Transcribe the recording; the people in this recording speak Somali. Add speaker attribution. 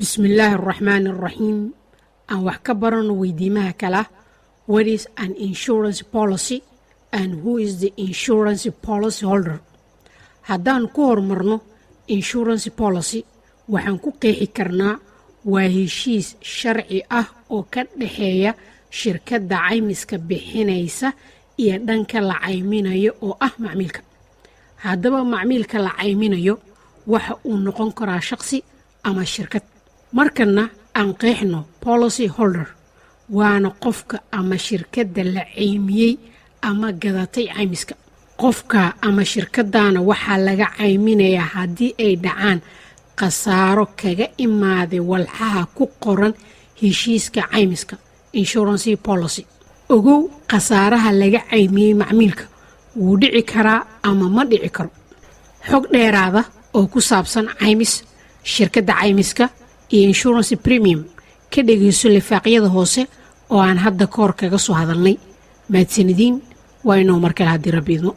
Speaker 1: Bismillaahi araxmaani araxiim. Aan wax ka barano weydiimaha kala: What is an insurance policy and who is the insurance policy holder? Haddaan ku horumarno insurance policy, waxaan ku qeexi karnaa waa heshiis sharci ah oo ka dhexeeya shirkadda caymiska bixinaysa iyo dhanka la cayminayo oo ah macmiilka. Haddaba, macmiilka la cayminayo waxa uu noqon karaa shaqsi ama shirkad. Markana aan qeexno policy holder: waana qofka ama shirkadda la caymiyey ama gadatay caymiska. Qofka ama shirkadana waxaa laga cayminayaa haddii ay dhacaan khasaaro kaga imaaday walxaha ku qoran heshiiska caymiska, insurance policy. Ogow, khasaaraha laga caymiyey macmiilka wuu dhici karaa ama ma dhici karo. Xog dheeraada oo ku saabsan caymis, shirkadda caymiska iyo insurance premium ka dhegayso lifaaqyada hoose oo aan hadda kahor kaga soo hadalnay. Mahadsanidin. Waa inuu mar kale haddii Rabbi idmo.